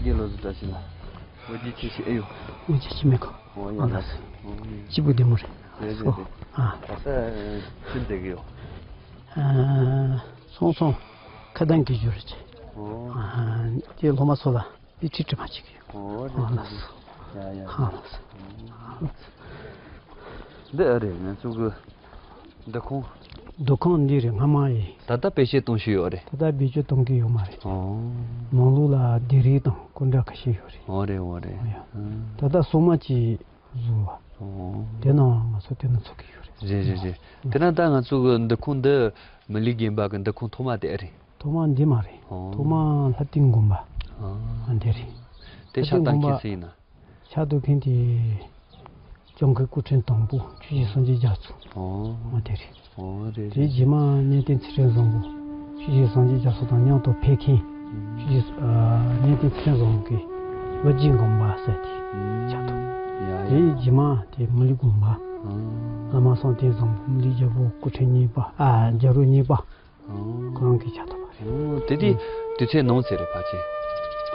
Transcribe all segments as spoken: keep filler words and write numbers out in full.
ཡེ་ལོ་ཟི་བཀྲ་ཤིས་ལ། ཨོ་ཅི་ཅི་ཤི་ཨེ་ཡོ། ཨོ་ཅི་ཅི་མེ་ཁོ། ཨོ་ཡ་ཨ་ལ། ལ་སི། ཨོ་ཡ། སྐྱིད་པོ་བདེ་མོ་རེད། རེད་རེད་སོ། རེད། ཨ། ད་ལྟ་ཅི་མཛད་གི་ཡོད། ཨ། སོང་སོང་། ཁ་གདང་གི་རྒྱུ་རེད་ཅེ། ཨོ། ཨ། དེ་སློབ་མ་ཚོ་ལ་དཔེ་ཁྲིད་ཁྲིད་མ་བྱེད་ཀྱི་ཡོད། ཨོ་རེད། ཨ་ལ་རེད་སི། རེད། ཡ་ཡ་ཡ། ཨ་ལ་སི། འདི་ཨ་རེད། ང་ཚོ་གི་འདུ་ཁང་། འདུ་ཁང་འདི་རེད། སྔ་མ་ཡིན། ད་ལྟ་བེད་སྤྱོད་གཏོང་ཤེས་ཡོད་རེད། ད་ལྟ་བེད་སྤྱོད་གཏོང་གི་ཡོད་མ་རེད། ཨོ། ནང་ལོགས་ལ་ལྡེབས་རིས་དང་སྐུ་འདྲ་ཁ་ཤས་ཡོད་རེད། ཨོ་རེད་ཨོ་རེད། ཨོ་ཡ། ཨ། ད་ལྟ་སོ་མ་ཅིག་བཟོ་བ། ཨོ། དེ་ནང་ང་ཚོ་དེ་ནང་ཚོགས་ཀྱི་ཡོད་རེད། རེད་རེད་རེད། དེ་ན་ད་ང་ཚོ་གི་འདུ་ཁང་འདི་མི་ལུས་རྒན་པ་གི་འདུ་ཁང་ཐོག་མ་དེ་ཨེ་རེད། ཐོག་མ་འདི་མ་རེད། ཨོ། ཐོག་མ་ལྷ་བསྟན་དགོན་པ། ཨོ། ཨ་འདི་རེད། དེ་ལྷ་བསྟན་ཕྱག་བཏང་དགོན་པ། མཁན་སུ་ཡིན་ན། ཕྱག་ཐོག་མཁན་དེ་ལྕམ་མགོན་སྐུ་ཕྲེང་དང་པོ་ཆོས་རྗེ་སངས་རྒྱས་རྒྱ་མཚོ། ཨོ། ཨ་དེ་རེད། ཨོ་རེད་དེ་རེད། རྗེས་མ་གནས་བརྟན་ཚེ་རིང་བཟང་པོ་ཆོས་རྗེ་སངས་རྒྱས་རྒྱ་མཚོ་དང་མཉམ་དུ་ཕེབས་མཁན། ཨུམ། ཆོས་རྗེ་ཨ་གནས་བརྟན་ཚེ་རིང་བཟང་པོ་གི་བློ་བརྒྱུད་དགོན་པ་ཟེར་དེ་ཨུམ། ཕྱག་ཐོག་ཡ་ཡ། དེའི་རྗེས་མ་དེ་མི་ལུས་དགོན་པ། ཨུམ། བླ་མ་བསམ་གཏན་བཟང་པོ་མི་ལུས་རྒྱལ་པོ་སྐུ་ཕྲེང་གཉིས་པ་ཨ་རྒྱལ་རོ་གཉིས་པ། ཨོ། ཁོ་རང་གི་ཕྱག་ཐོག་པ་རེད། ཨོ། དེ་དུས་ཨ་དུས་ཚོད་ནང་ཚེ་རེད་ཕལ་ཆེར།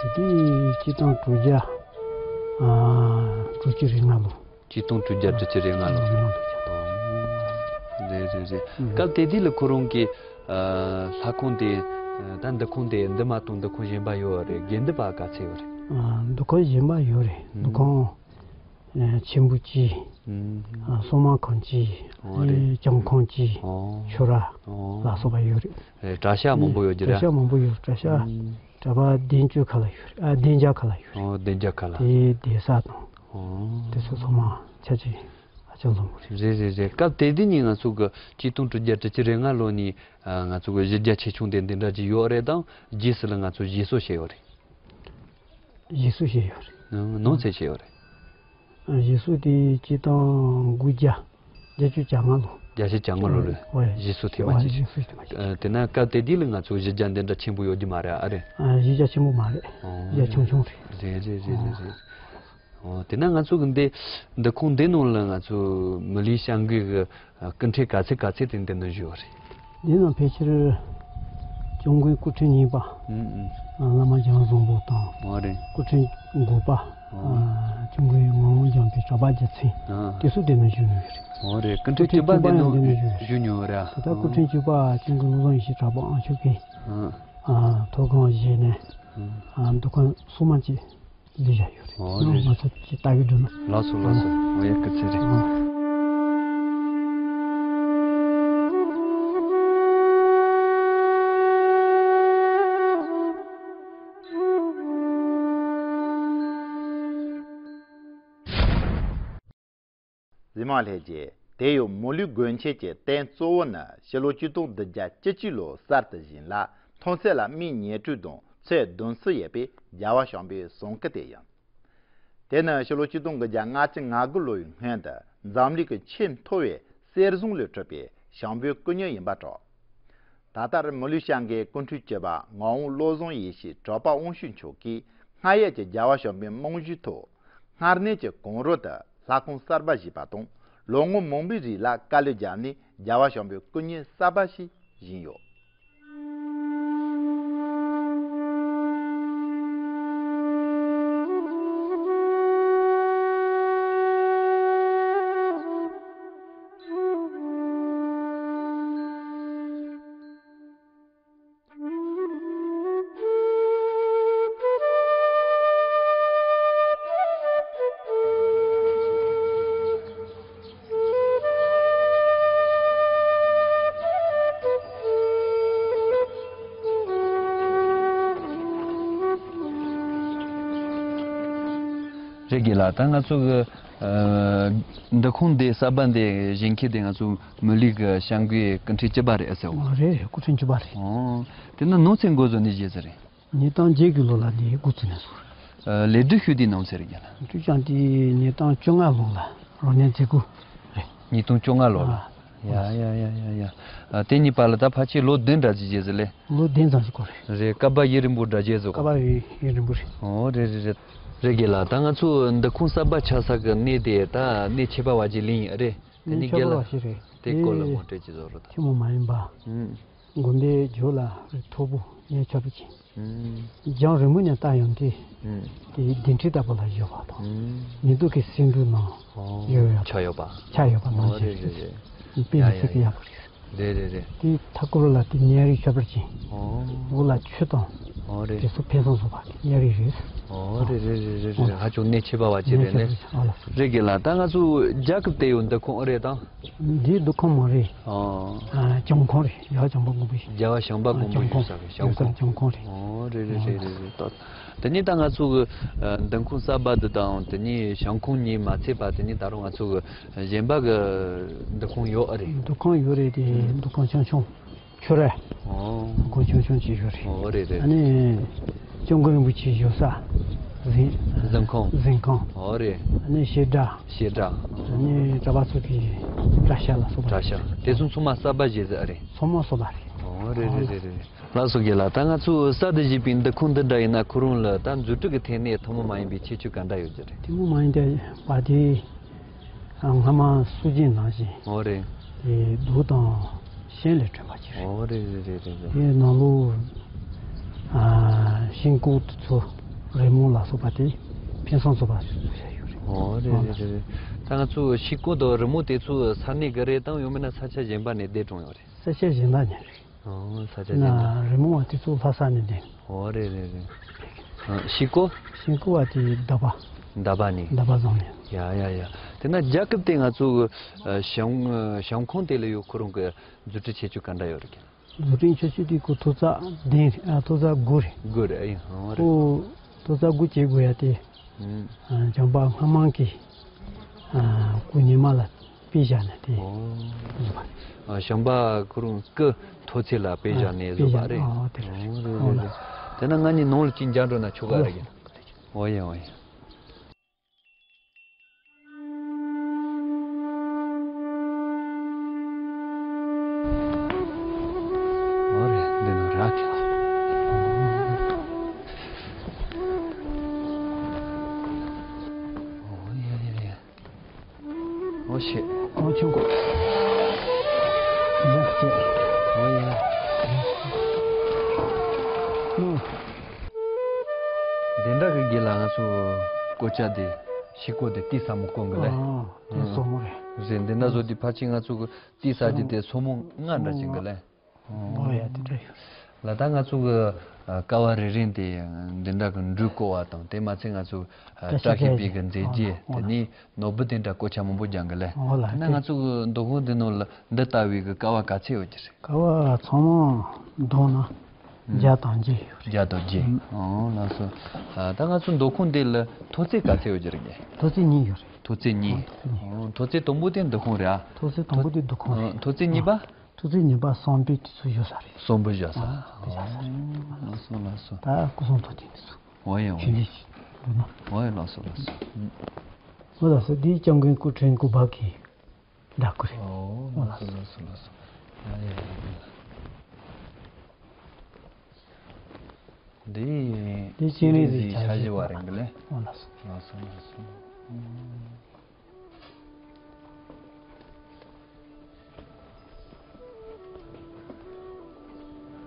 དེ་དུས་ཆིག་སྟོང་དྲུག་བརྒྱ་ཨ་དྲུག་ཅུ་རེ་ལྔ་ལོ། ཆིག་སྟོང་དྲུག་བརྒྱ་དྲུག་ཅུ་རེ་ལྔ་ལོ། རེ་ལྔ་ལོ་ཕྱག་ཐོག་ཨོ། རེད་རེད་རེད། ཨ། སྐབས་དེ་དུས་ལ་ཁོ་རང་གི་ཨ་ལྷ་ཁང་དེ་ཨ་ད་འདུ་ཁང་དེ་འདི་མ་གཏོགས་འདུ་ཁང་གཞན་པ་ཡོད་རེད། དགེ་འདུན་པ་ག་ཚད་ཡོད་རེད། ཨ་འདུ་ཁང་གཞན་པ་ཡོད་རེད། ཨ། འདུ་ཁང་ཆེན་པོ་གཅིག་ཨུམ། ཨ་གསང་སྔགས་ཁང་གཅིག་ཨོ་རེད། ཨེ་གྱང་ཁང་གཅིག་ཨོ། ཆོས་ར་ཨོ། ལ་སོགས་པ་ཡོད་རེད། ཨེ་གྲྭ་ཤག་མང་པོ་ཡོད་ཀྱི་རེད། གྲྭ་ཤག་མང་པོ་ཡོད། གྲྭ་ཤག་ཨུམ། གྲྭ་པ་བདུན་ཅུ་ཁ་ལ་ཡོད་རེད། ཨ་བདུན་བརྒྱ་ཁ་ལ་ཡོད་རེད། ཨོ་བདུན་བརྒྱ་ཁ་ལ། དེ་གདན་ས་དང་ཨོ། དེ་ཚོ་ཚང་མ་ཆ་ཆེ་ཧ་ཅང་བཟང་པོ་རེད། རེད་རེད་རེད། སྐབས་དེ་དུས་ནས་ང་ཚོ་གི་ཆིག་སྟོང་དྲུག་བརྒྱ་དྲུག་ཅུ་རེ་ལྔ་ལོ་ནས་ཨ་ང་ཚོ་གི་གཞི་རྒྱ་ཆེ་ཆུང་དེ་འདི་འདྲ་ཅིག་ཡོད་རེད་དང་། རྗེས་སུ་ལ་ང་ཚོ་བཞེས་སྲོལ་བྱས་ཡོད་རེད། བཞེས་སྲོལ་བྱས་ཡོད་རེད། ཨང་། ནང་ཚེ་བྱས་ཡོད་རེད། ཨ་བཞེས་སྲོལ་དེ་ཆིག་སྟོང་དགུ་བརྒྱ་བརྒྱད་ཅུ་གྱ་ལྔ་ལོ། བརྒྱད་ཅུ་གྱ་ལྔ་ལོ་ལ། ཨོ་ཡ། བཞེས་སྲོལ་ཐེངས་མ་ཨོ་ཡ། གཅིག་བཞེས་སྲོལ་ཐེངས་མ་གཅིག་ཨ་དེ་ན་སྐབས་དེ་དུས་ལ་ང་ཚོ་གཞི་རྒྱ་འདི་འདྲ་ཆེན་པོ་ཡོད་རྒྱུ་མ་རེད་ཨ་རེད། ཨ་གཞི་རྒྱ་ཆེན་པོ་མ་རེད། ཨོ། གཞི་རྒྱ་ཆུང་ཆུང་རེད། རེད་རེད་རེད་རེད་རེད། ཨོ་དེ་ན་ང་ཚོ་གི་འདི་འདུ་ཁང་འདི་ནང་ལ་ང་ཚོ་མི་ལུས་བྱ་འགུལ་གི་སྐུ་ཕྲེང་ག་ཚད་ག་ཚད་དེ་འདི་ན་བཞུགས་ཡོད་རེད། འདི་ན་ཕལ་ཆེར་སྐྱབས་མགོན་སྐུ་ཕྲེང་གཉིས་པ། ཨུམ་ཨུམ། བླ་མ་རྒྱལ་བ་བཟང་པོ་དང་། ཨོ་རེད། སྐུ་ཕྲེང་དགུ་པ། ཨོ། སྐྱབས་མགོན་ངག་དབང་འཇམ་དཔལ་གྲགས་པ་རྒྱལ་མཚན། ཨ། དེ་ཚོ་འདི་ན་བཞུགས་ཡོད་རེད། ཨོ་རེད། སྐུ་ཕྲེང་བཅུ་པ་འདི་ན་བཞུགས་ཡོད་རེད། བཞུགས་མྱོང་རེད། ད་ལྟ་སྐུ་ཕྲེང་བཅུ་པ་སྐྱབས་མགོན་བློ་བཟང་ཡེ་ཤེས་གྲགས་པ་ཨ་མཆོག་གིས། ཨ། ཨ་ཐོག་ཁང་བཞེངས་ནས། ཨ། ཨ་འདུ་ཁང་སོ་མ་གཅིག་ལས་བཞག་ཡོད་རེད། ཨོ་ཡང་རེད། ང་ཚོ་ཅིག་ལྟ་གི་འགྲོ་ན། ལགས་སོ་ལགས་སོ། ཨོ་ཡ་སྐུ་ཚེ་རིང་། ཨོ། གཟིགས་མོ་ལྷན་རྒྱས། དེ་ཡང་མི་ལུས་དགོན་ཆེན་གྱི་རྟེན་གཙོ་བོ་ནི་ཕྱི་ལོ་ཆིག་སྟོང་བདུན་བརྒྱ་བཅུ་གཅིག་ལོར་གསར་དུ་བཞེངས་ལ། མཐོང་ཚད་ལ་སྨི་ཉི་དྲུག་དང་ཚད་བདུན་ཙམ་ཡོད་པའི་རྒྱལ་བ་བྱམས་པའི་ཟངས་སྐུ་དེ་ཡིན། དེ་ནི་ཕྱི་ལོ་ཆིག་སྟོང་དགུ་བརྒྱ་ལྔ་བཅུ་ང་དགུ་ལོའི་སྔོན་དུ་འཛམ་གླིང་གི་ཆེས་མཐོ་བའི་གསེར་ཟངས་ལས་གྲུབ་པའི་བྱམས་པའི་སྐུ་བརྙན་ཡིན་པར་གྲགས། ད་ལྟར་མི་ལུས་བྱ་འགུལ་སྐུ་ཕྲེང་བཅུ་པ་ངག་དབང་བློ་བཟང་ཡེ་ཤེས་གྲགས་པ་དབང་ཕྱུག་མཆོག་གིས་སྔར་ཡོད་ཀྱི་རྒྱལ་བ་བྱམས་པའི་རྨང་གཞིའི་ཐོག་སྔར་གནས་ཀྱི་གོང་རོལ་དུ་ལྷ་ཁང་གསར་པ་བཞེངས་པ་དང་། ལོ་ངོ་མང་པོའི་རིང་ལ་དཀའ་ལས་བརྒྱབ་ནས་རྒྱལ་བ་བྱམས་པའི་སྐུ་བརྙན་གསར་པ་ཞིག་བཞེངས་ཡོད། རེད་རྒན་ལགས། ད་ང་ཚོ་གི་ཨ་འདུ་ཁང་འདི་གསར་པ་འདི་བཞེངས་མཁན་དེ་ང་ཚོ་མི་ལུས་ཀྱི་བྱ་འགུལ་སྐུ་ཕྲེང་བཅུ་པ་རེད་ཨེ་ཟེར་བ། ཨ་རེད་རེད། སྐུ་ཕྲེང་བཅུ་པ་རེད། ཨོ། དེ་ན་ནང་ཚན་འགོ་བཟོ་ནས་བཞེས་ཟེར་རེད། ཉིས་སྟོང་བརྒྱད་ཀྱི་ལོ་ལ་འདི་འགོ་བཙུགས་ནས་སོང་། ཨ་ལས་སྒྲུབ་ཞུ་དུས་ནང་ཚན་རེད་རྒན་ལགས། སྒྲུབ་ཀྱང་དེ་ཉིས་སྟོང་བཅོ་ལྔ་ལོ་ལ་རང་ཉིད་མཛད་སྒོ་རེད། ཉིས་སྟོང་བཅོ་ལྔ་ལོ་ལ། ཨ། ཡ་ཡ་ཡ་ཡ་ཡ། ཨ་དེ་གཉིས་བར་ལ་ད་ཕལ་ཆེར་ལོ་བདུན་འདྲ་ཅིག་བྱས་ཟིན་ལེ། ལོ་བདུན་ཙམ་ཞིག་འགོར་རེད། རེད། ཀ་པ་ཡུན་རིང་པོ་འདྲ་བྱས་ཟིན། ཀ་པ་ཡུན་ཡུན་རིང་པོ་རེད། ཨོ་རེད་རེད་རེད། རེད་རྒན་ལགས། ད་ང་ཚོ་འདུ་ཁང་གསར་པ་ཆགས་ས་གི་གནས་དེ་ད་གནས་ཁྱད་པར་བ་ཅིག་ལེན་ཡིན་རེད། དེ་ནི་གནས་ཁྱད་པར་བ་ཞིག་རེད། དེ་སྐོར་ལ་ངོ་སྤྲོད་ཅིག་བཟོ་རོགས་དང་། ཐུན་མོང་མ་ཡིན་པ། ཨུམ། དགོན་པའི་རྒྱབ་ལ་རི་མཐོ་པོ་གཡས་ཁྱབ་ཅིང་། ཨུམ། རྒྱང་རིང་པོ་ནས་བལྟ་ཡང་དེ། ཨུམ། དེའི་ལྡིང་ཁྲི་ལྟ་བུ་ལ་ཡོད་པ་དང་། ཨུམ། མེ་ཏོག་གི་སེ་འབྲུ་ནང་། ཨོ། ཡོད་ཡོད། ཆགས་ཡོད་པ། ཆགས་ཡོད་པ། ཨོ། ནང་རེད་བཞིན་རེད་རེད། དཔེ་མི་ཡ་ཡ་སྲིད་ཀྱི་ཡ། ཡག་པོ་རེད། རེད་རེད་རེད། དེའི་མཐའ་སྐོར་ལ་དེ་གཉན་རིགས་ཁྱད་པར་ཅན། ཨོ། འོག་ལ་ཆུ་དང་། ཨོ་རེད། དེ་ཚོ་ཕན་སོང་སོང་བ་གཉན་རིགས་རེད། ཨོ་རེད་རེད་རེད་རེད། ཨོ། ཧ་ཅང་གནས་ཁྱད་པར་བ་ཅིག་རེད་ནས། ཨོ་ལགས། རེད་དགེ་ལགས། ད་ང་ཚོ་རྒྱ་གར་དེ་ཡོད་འདི་ཁོང་ཨེ་རེད་དང་། འདི་འདུ་ཁང་མ་རེད། ཨོ། ཨ། བྱང་ཁང་རེད། རྒྱལ་བ་བྱམས་པ་མགོན་པོ་ཡིན། རྒྱལ་བ་བྱམས་པ་མགོན་པོ་ཡོད་ས་གི་བྱང་ཁང་། བྱང་ཁང་རེད། ཨོ་རེད་རེད་རེད་རེད་རེད། ད་དེ་ནས་ད་ང་ཚོ་གི་འདུ་ཁང་གསར་པ་འདི་དང་དེ་ནས་བྱང་ཁང་གཉིས་མ་ཚད་པ་དེ་ནས་ད་རུང་ང་ཚོ་གི་གཞན་པ་གི་འདུ་ཁང་ཡོད་ཨེ་རེད། འདུ་ཁང་ཡོད་རེད་དེ། འདུ་ཁང་ཆུང་ཆུང་། ཆུ་ར། ཨོ། འདུ་ཁང་ཆུང་ཆུང་ཅིག་ཡོད་རེད། ཨོ་རེད་རེད། ཨ་ནི་སྐྱབས་མགོན་རིན་པོ་ཆེ་བཞུགས་ས་གཟིམ། གཟིམ་ཁང་། གཟིམ་ཁང་། ཨོ་རེད། ཨ་ནི་བཤད་གྲྭ། བཤད་གྲྭ། ཨ་ནི་གྲྭ་པ་ཚོ་གི་གྲྭ་ཤག་ལ་སོགས་པ། གྲྭ་ཤག་དེ་ཚོ་ཚང་མ་གསར་པ་བཞེངས་ཟེར་ཨེ་རེད། ཚང་མ་གསར་པ་རེད། ཨོ་རེད་རེད་རེད་རེད། ལགས་སོ་དགེ་ལགས། ད་ང་ཚོ་གསར་དུ་བཞེངས་པའི་འདུ་ཁང་འདི་འདྲ་ཡིན་ན་ཁོ་རང་ལ་ད་འཛུགས་སྐྲུན་གྱི་ཐད་ནས་ཐུན་མོང་མ་ཡིན་པའི་ཁྱད་ཆོས་ག་འདྲ་ཡོད་རྒྱུ་རེད། ཐུན་མོང་མ་ཡིན་པའི་བ་དེ། ཨ། སྔ་མ་སྲོལ་རྒྱུན་ནང་བཞིན། ཨོ་རེད། དེ་རྡོ་དང་ཤིང་ལས་གྲུབ་པ་ཅིག་རེད། ཨོ་རེད་རེད་རེད་རེད་རེད། དེའི་ནང་ལོགས། ཨ། ཤིང་ཀོ་དེ་ཚོ་རི་མོ་ལ་སོགས་པ་དེ་ཕུན་སུམ་ཚོགས་པ་བཟོས་བཞག་ཡོད་རེད། ཨོ་རེད་རེད་རེད་རེད། ད་ང་ཚོ་ཤིང་ཀོ་དང་རི་མོ་དེ་ཚོ་ས་གནས་གི་རེད་དམ། ཡང་མིན་ན་ས་ཆ་གཞན་པ་ནས་འདེད་དྲངས་ཡོད་རེད། ས་ཆ་གཞན་པ་ནས་རེད། ཨོ། ས་ཆ་གཞན་པ། ན་རི་མོ་བ་དེ་ཚོ་ལྷ་ས་ནས་འདེད། ཨོ་རེད་རེད་རེད། ཨ། ཤིང་ཀོ། ཤིང་ཀོ་བ་དེ་འདབ་པ། འདབ་པ་ནས། འདབ་པ་བཟང་ནས། ཡ་ཡ་ཡ། དེ་ན་རྒྱལ་ཁབ་དེ་ང་ཚོ་གི་ཨ། བྱང་། བྱང་ཁོངས་དེ་ལ་ཡོད་ཁོ་རང་གི་རྫུ་འཕྲུལ་ཁྱད་ཆོས་ག་འདྲ་ཡོད་རེད་ཀྱང་། རྫུ་འཕྲུལ་ཁྱད་ཆོས་དེ་ཁོ་ཐོག་བརྩེགས་གདན་རེད། ཨ། ཐོག་བརྩེགས་དགུ་རེད། དགུ་རེད། ཨེ། ཨོ་རེད། ཁོ་ཐོག་བརྩེགས་དགུ་བྱེད་དགོས་ཡ་དེ། ཨུམ། ཨ། བྱམས་པ་སྔ་མ་གི། ཨ། སྐུ་ཉི་མ་ལ་དཔེ་བཞག་ནས་དེ། ཨོ། བཟོས་པ་རེད། ཨ། བྱམས་པ་ཁོ་རང་སྐུ་མཐོ་ཚད་ལ་དཔེ་བཞག་ནས། ཨ། བཟོས་པ་རེད། ཨོ་དེ་རེད། ཨོ་རེད། ཨོ་རེད་ལགས། དེ་ན་ང་གཉིས་ནང་ལ་ཅིག་འགྱོ་འགྲོ་ན་ཆོག་ག་རེད། ཨོ་ཡ། ཨོ་ཡ། ཨོ་རེད། འདི་ནང་རག་གི། ཨོ་ཡ་ཡ་ཡ། ཨོ་ཤེ། ཨོ་ཆུང་ཀོ། འདི་ལ་སྐྱེས། ཨོ་ཡ། ཨོ། འདི་འདྲ་གི་དགེ་ལགས། ང་ཚོ་སྐོར་ཆ་དེ་ཤིང་ཀོ་དེ་ཏི་ས་མོ་སྐོར་གི་ལེ། ཨོ། དེ་སོ་མོ་རེད། རེད། འདི་འདྲ་བཟོ་དེ་ཕལ་ཆེར་ང་ཚོ་གི་ཏི་ས་དེ་དེ་སོ་མོ་ལྔ་འདྲ་ཅིག་གི་ལེ། ཨོ་ཡ། དེ་འདྲ་ཡོད། ལ་ད་ང་ཚོ་གི་ཨ། ཀ་བ་རེ་རེ་དེ་འདི་འདྲ་གི་འབྲུ་བརྐོ་བ་དང་། དེ་མ་ཚད་ང་ཚོ་ཨ། བཀྲ་ཤིས་པའི་གི་མཛད་རྗེས། ཨོ་དེ་ནས་ནོར་བུ་དེ་འདྲ་བརྐོ་ཆ་མང་པོ་རྒྱག་གི་ལེ། ཨོ་ལགས། དེ་ན་ང་ཚོ་གི་འདུ་ཁང་འདི་ནང་ལ་འདི་ལྟ་བུའི་གི་ཀ་བ་ག་ཚད་ཡོད་ཀྱི་རེད། ཀ་བ་ཚང་མ་བསྡོམས་ན་ཨུམ། བརྒྱ་དང་བརྒྱད་ཡོད་རེད། བརྒྱ་དང་བརྒྱད། ཨུམ། ཨོ་ལགས་སོ། ཨ། ད་ང་ཚོ་འདུ་ཁང་འདི་ལ་མཐོ་ཚད་ག་ཚད་ཡོད་ཀྱི་རེད། མཐོ་ཚད་གཉིས་ཡོད་རེད། མཐོ་ཚད་གཉིས། ཨོ་མཐོ་ཚད་གཉིས། ཨོ་མཐོ་ཚད་དང་པོ་དེ་འདུ་ཁང་རེད་ཨ། མཐོ་ཚད་དང་པོ་དེ་འདུ་ཁང་རེད། ཨོ་མཐོ་ཚད་གཉིས་པ། མཐོ་ཚད་གཉིས་པ་གསང་ཕུད་དེ་ཚོ་བཞག་ས་རེད། གསང་ཕུད་བཞག་ས། ཨ། དེ་བཞག་ས་རེད། ལགས་སོ་ལགས་སོ། ད་སྐུ་གསུང་ཐུགས་རྟེན་དེ་ཚོ། འོ་ཡ། འོ་ཡ། འདུག་ན། འོ་ཡ། ལགས་སོ་ལགས་སོ། ཨུམ། འོ་ལགས་སོ། འདི་སྐྱབས་མགོན་སྐུ་ཕྲེང་དགུ་པ་གི་བདག་སྐུ་རེད། ཨོ། འོ་ལགས་སོ་ལགས་སོ་ལགས་སོ། ཡ་ཡ་ཡ་ཡ། འདི་འདི་སྤྱན་རས་གཟིགས་འཆར་གཞི་བ་རེད་གི་ལེ། འོ་ལགས་སོ། ལགས་སོ་ལགས་སོ། ཨུམ།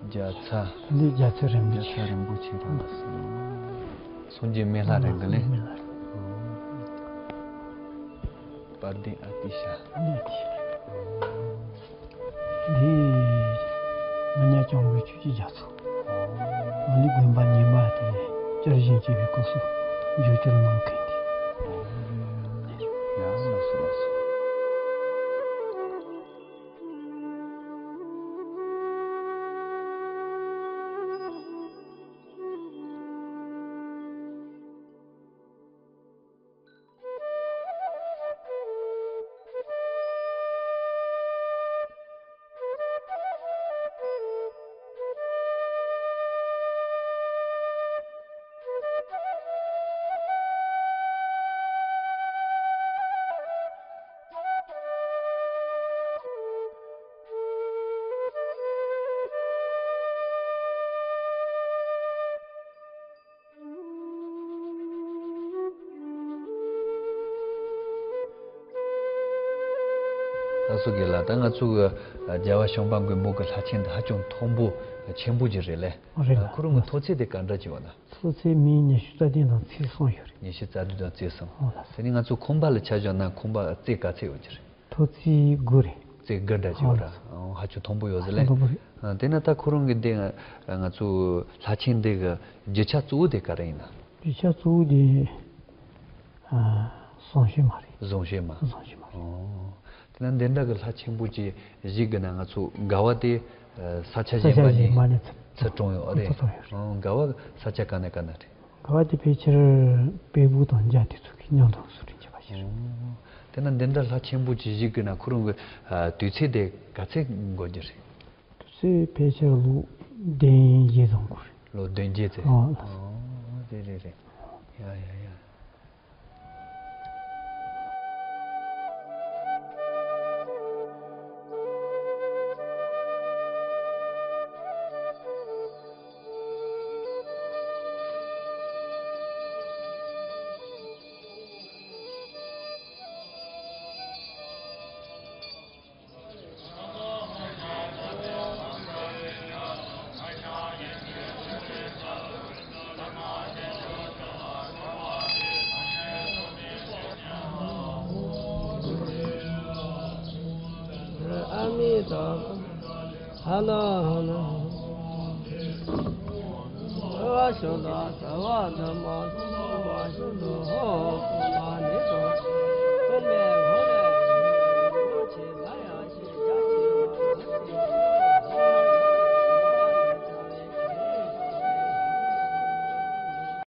རྒྱ་ཚ། འདི་རྒྱ་ཚ་རིན་པོ་ཆེ། རྒྱ་ཚ་རིན་པོ་ཆེ་རེད། སངས་རྒྱས་སྨན་བླ་རེད་གི་ལེ། སྨན་བླ་རེད། དཔལ་ལྡན་ཨ་ཏི་ཤ། ཨ་ཏི་ཤ། འདི་མི་ཉག་སྐྱབས་མགོན་ཆོས་ཀྱི་རྒྱ་མཚོ། ཨ་ནི་དགོན་པ་ཉི་མ་དེ་བསྐྱར་བཞེངས་བྱས་པའི་སྐབས་སུ་བསྒྱུར་བཅོས་གནང་མཁན་དེ། ཡ། ལགས་སོ་ལགས་སོ། ལགས་སོ་རྒན་ལགས། ད་ང་ཚོ་གི་རྒྱལ་བ་བྱམས་པ་མགོན་པོ་གི་ལྷ་ཆེན་འདི་ཧ་ཅང་མཐོན་པོ་ཆེན་པོ་ཅིག་རེད་ལེ། རེད་ལགས། ཁོ་རང་གི་མཐོ་ཚད་དེ་ག་འདྲ་ཅིག་ཡོད་ན། མཐོ་ཚད་མི་ཉི་ཤུ་རྩ་བདུན་དང་ཚེག་གསུམ་ཡོད་རེད། ཉི་ཤུ་རྩ་བདུན་དང་ཚེག་གསུམ། ཨོ་ལགས་སོ། དེ་ནས་ང་ཚོ་ཁང་པ་ལ་ཆ་བཞག་ན་ཁང་པ་རྩེ་ག་ཚད་ཡོད་ཀྱི་རེད། མཐོ་ཚད་དགུ་རེད། རྩེ་དགུ་འདྲ་ཅིག་ཡོད་ར། ཨོ་ལགས་སོ། ཨོ་ཧ་ཅང་མཐོན་པོ་ཡོད་ཟེར་ལེ། ཧ་ཅང་མཐོན་པོ་རེད། ཨ་དེ་ན་ད་ཁོ་རང་གི་འདི་ང་ཚོ་ལྷ་ཆེན་འདི་གི་རྒྱུ་ཆ་གཙོ་བོ་དེ་ག་རེ་ཡིན་ན། རྒྱུ་ཆ་གཙོ་བོ་དེ། ཨ། ཟོང་ཞེ་མ་རེད། ཟོང་ཞེ་མ། ཟོང་ཞེ་མ་རེད། ཨོ། དེ་ན་འདི་འདྲ་གི་ལྷ་ཆེན་པོ་ཅིག་བཞུགས་དགོས་ན་ང་ཚོ་དགའ་བ་དེ་ས་ཆ་གཞན་པ་ནས་ཚུར་བཀྲོངས་ཡོད་རེད། ཚུར་བཀྲོངས་ཡོད་རེད། ཨོ། དགའ་བ་ས་ཆ་ག་ནས་ག་ནས་རེད། དགའ་བ་དེ་ཕལ་ཆེར་སྤྲེལ་བོ་དང་འཇའ་དེ་ཚོ་གི་མཉམ་དུ་སུ་རེད་བྱས་པ་ཞིག་རེད། ཨོ། དེ་ན་འདི་འདྲ་ལྷ་ཆེན་པོ་ཅིག་བཞུགས་དགོས་ན་ཁོ་རང་གི་དུས་ཚོད་དེ་ག་ཚད་འགོར་རྒྱུ་རེད། དུས་ཚོད་ཕལ་ཆེར་ལོ་བདུན་བརྒྱད་ཙམ་འགོར། ལོ་བདུན་བརྒྱད་ཙམ། ཨོ་ལགས། ཨོ་རེད་རེད་རེད། ཡ་ཡ་ཡ། ཨ་མི་ཏོ། ཧ་ན་ཧ་ན། བ་ཤུ་ལ་ད་བ་ད་མ་སུ་བ་ཤུ་ལ་ཧོ་ཧོ་མ་ནི་ཏོ། ཧོ་མེ་ཧོ།